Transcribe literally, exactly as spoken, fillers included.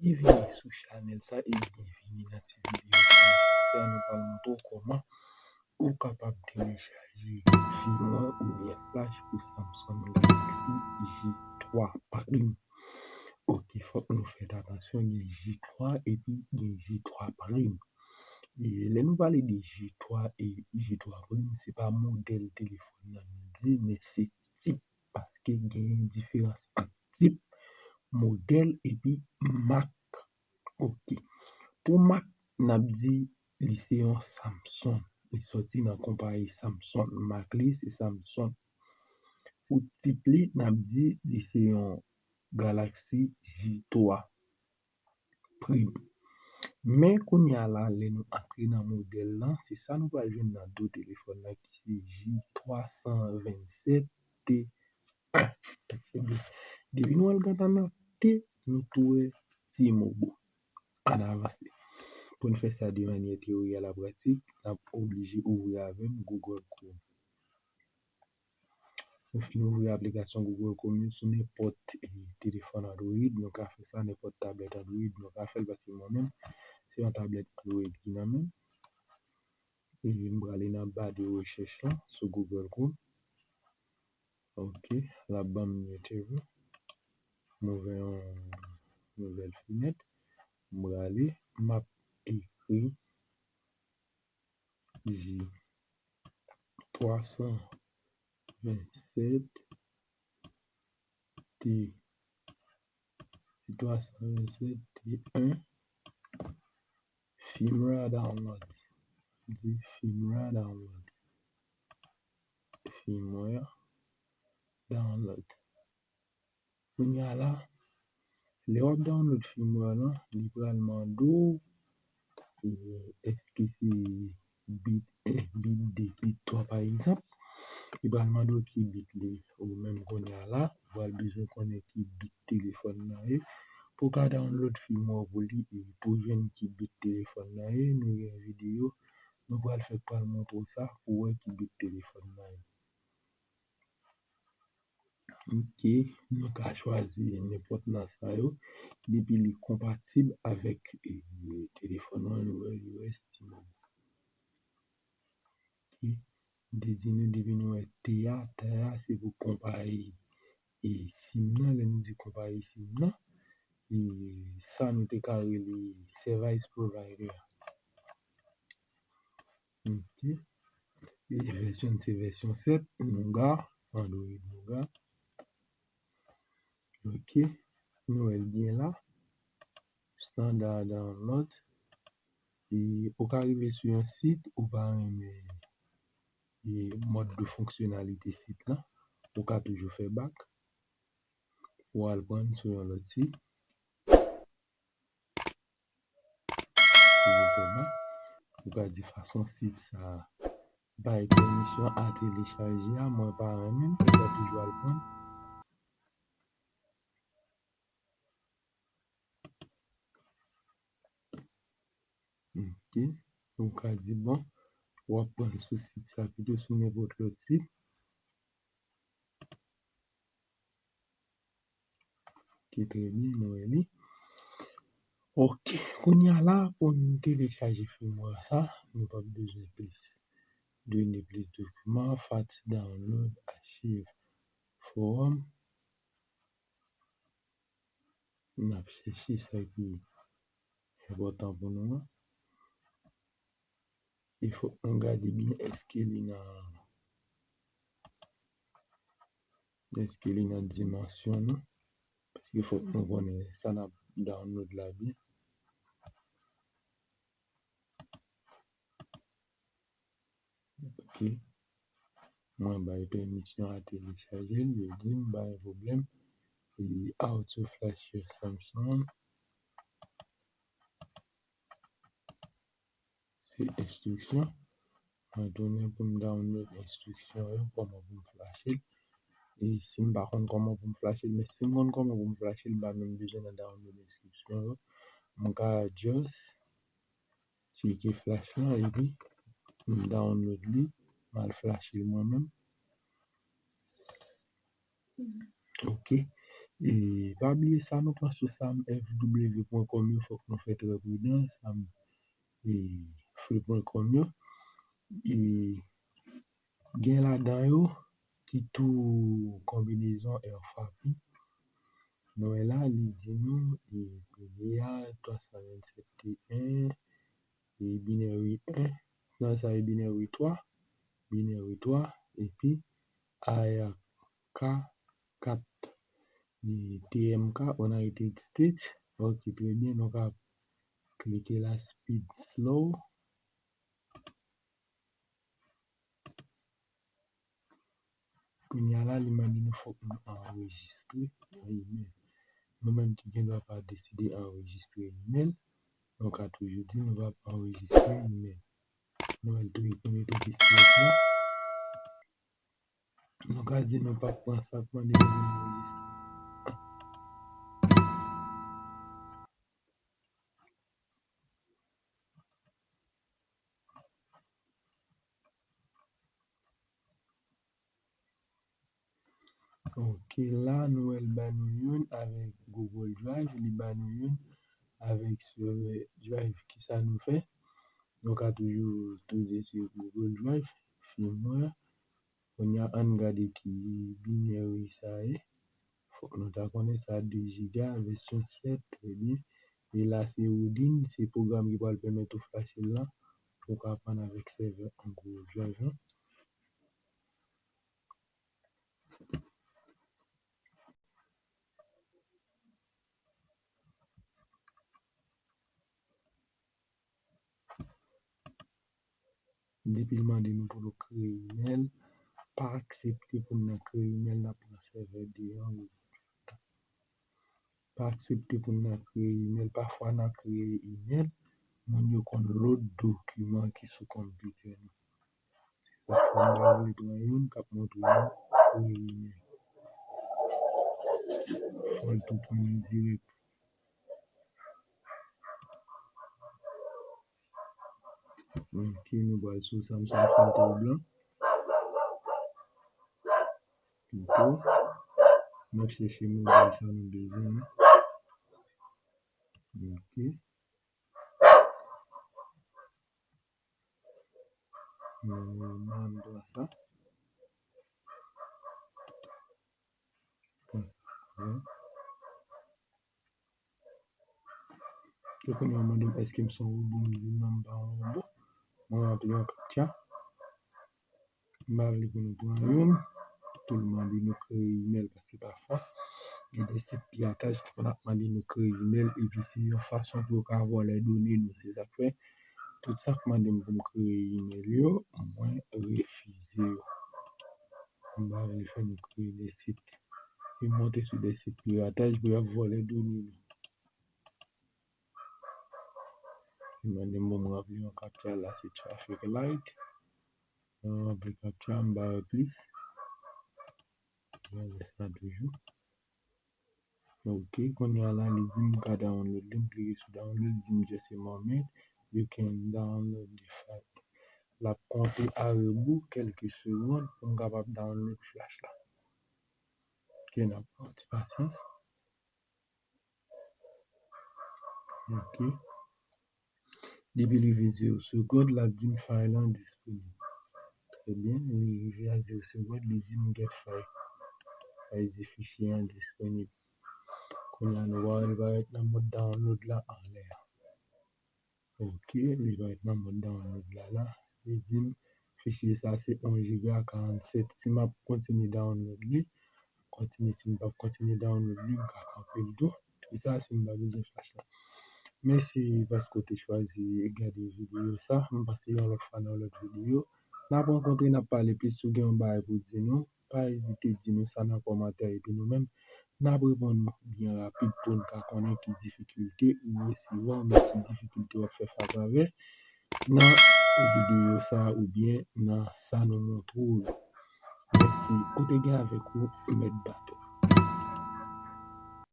Byenvini sou chanèl sa e byenvini nan ti videyo sa. Jodi a nou pral montre w kòman ou kapab telechaje firmware oubyen flash pou Samsung Galaxy J twa Prime. Ok, fòk nou fè atansyon, gen J twa epi gen J twa Prime. E lè nou pale de J twa e J twa Prime, se pa modèl telefòn nan nou di, men se tip, paske gen diferans ant tip, modèl epi mak. Ok. Pou mak, n ap di li se yon Samsung. Li sòti nan konpayi Samsung. Mak li se Samsung. Pou tip li, n ap di li se yon Galaxy J twa Prime. Men kounye a la, lè nou antre nan modèl lan, se sa nou pral jwenn nan do telefòn nan ki se J twa san vennsèt T en. Depi nou al gade nan T, nou tou wè T-Mobile. Ann avanse. Pou n fè sa de manyè teorik a la pratik, n ap oblije ouvri avè m Google Chrome. Nou fin ouvri aplikasyon Google Chrome yo sou nenpòt, eh, telefòn Android, nou ka fè sa, nenpòt tablèt Android, nou ka fè l, paske mwen menm, se yon tablèt Android ki nan men m. E m prale nan ba de rechèch lan sou Google Chrome. Ok, l ap ban m yon entèvyou. M ouvè yon nouvèl fenèt. M prale, m ap ekri J twa san vennsèt T, J twa san vennsèt T en, firmware download. Di firmware download. Firmware download. Kounye a la, lè w ap download firmware lan, li pral mande w, e, èske se bit en, bit de, bit twa pa egzanp. Li pral mande w ki bit li, ou menm kounye a la, ou pral bezwen konnen ki bit telefòn nan ye. Pou w ka download firmware pou li, e pou w jwenn ki bit telefòn nan ye, nou gen videyo, nou pral fèk pral montre w sa pou w wè ki bit telefòn nan ye. Ok, nou ka chwazi nenpòt nan sa yo, depi li konpatib avèk, e, telefòn Android, iOS, T-Mobile. Ok, m te di nou depi nou wè T a, T a se pou konpayi, e, sim nan, lè nou di konpayi sim nan, e, sa nou te ka rele service provider. Ok. E vèsyon se vèsyon sèt, Nougat, Android Nougat. Ok. Nou wè l byen la. Standard download. E ou ka rive sou yon sit, ou pa renmen, e, mòd de fonksyonalite sit lan, ou ka toujou fè back. Ou al pran sou yon lòt sit. Toujou fè back. Ou ka di fason sit sa bay pèmisyon a telechaje a, mwen pa renmen l, ou ka toujou al pran. Ok. Ou ka di, bon, w ap pran sou sit sa pito sou nenpòt lòt sit. Ok, trè byen, nou wè li. Ok, kounye a la, pou n telechaje firmware sa, nou p ap bezwen plis done, plis dokiman, file download, achieve, forum. N ap chèche sa ki enpòtan pou nou an. E fòk nou gade byen èske li nan, èske li nan dimansyon nou. Paske fòk nou konnen sa n ap download la byen. Ok. Mwen bay pèmisyon a telechaje l, yo di m pa gen pwoblèm. Li out of flash your Samsung. Se enstriksyon. Mwen tounen pou m download enstriksyon yo, kòman pou m flash l. E si m pa konn kòman pou m flash l, men si m konn kòman pou m flash l, m pa menm bezwen nan download enstriksyon yo. M ka just tcheke flash lan epi m download li, m al flash li mwen menm. Ok. E pa bliye sa, nou pran sous sa, F W pwen kòm yo, fòk nou fè trè pridan, sa, e, free pwen kòm yo. E gen ladan yo ki tou konbinezon alfabe. Nou wè la, li di nou, e, premye a, twa san vennsèt T en, e, binary en, non, sa e binary twa, binary twa, epi A R K kat, e, T M K, United States. Ok, trè byen, nou ka klike la, speed slow. Kounye a la, li mande nou fòk nou anrejistre yon imèl. Nou menm ki gen dwa pa deside anrejistre imèl, nou ka toujou di nou p ap anrejistre imèl. Nou wè l tou, li mete ti silans la. Nou ka di nou p ap pran sa k mande nou vin anrejistre. Ok, la nou wè l ba nou youn avèk Google Drive, li ba nou youn avèk servè Drive. Kisa nou fè? Nou ka toujou tounen sou Google Drive, firmware. Kounye a, ann gade ki binary sa ye. Fòk nou ta konnen sa, de giga, vèsyon sèt, trè byen. E la, se Houdin, se pwogram ki pral pèmèt ou flash la, pou w ka aprann avèk sèvè an Google Drive lan. Depi l mande nou pou nou kreye imèl, pa aksepte pou n nan kreye imèl, n ap pran sèvè deyò. Pa aksepte pou n nan kreye imèl. Pafwa n ap kreye imèl, moun yo konn lòt dokiman ki sou konpitè nou. Se sa k fè m pa vle pran youn k ap montre nou kreye imèl. Fò l tou pran youn dirèk. Ok, nou pral sou Samsung Phantom blan. Pito, n ap chèche modèl sa nou bezwen an. Ok. Nou ba m dwa sa. Konsa. Kounye a, mande m èske m se yon wobo, m di non, m pa yon wobo. Mwen ranpli yon captcha. M pa vle pou nou pran youn. Tou l mande nou kreye imèl, paske pafwa gen de sit pirataj ki konn ap mande nou kreye imèl, epi se yon fason pou yo ka vòlè done nou. Se sa k fè tout sa k mande m pou m kreye imèl yo, mwen refize yo. M pa vle fè nou kreye de sit e monte sou de sit pirataj pou y ap vòlè done nou. Li mande m pou m ranpli yon captcha, la se traffic light. Mwen ranpli captcha, m pa wè plis. Mwen wè sa toujou. Ok, kounye a la, li di m m ka download li, m klike sou download, li di m just a moment, you can download the file. L ap konte a rebou kèlke segonn pou m kapab download flash la. Ok, n ap pran ti pasyans. Ok. Depi l rive zewo segonn, l ap di m file lan disponib. Trè byen, li rive a zewo segonn, li di m get file. Sa vle di fichye an disponib. Kounye a, nou va wè li parèt nan mòd download la anlè a. Ok, li parèt nan mòd download la la. Li di m fichye sa se yon giga karannsèt. Si m ap kontinye download li, kontinye, si m p ap kontinye download li, m ka kanpe l tou. Kisa si m pa bezwen flash la? Mèsi paske w te chwazi gade videyo sa. M pase yon lòt fwa nan yon lòt videyo. N ap rankontre, n ap pale plis. Si w gen yon bagay pou di nou, pa ezite di nou sa nan kòmantè, epi nou menm, n ap reponn byen rapid pou n ka konnen ki difikilte ou resevwa, oubyen ki difikilte w ap fè fas avè nan videyo sa a oubyen nan sa nou montre w yo. Mèsi. Ou te gen avèk ou Mèt Bato.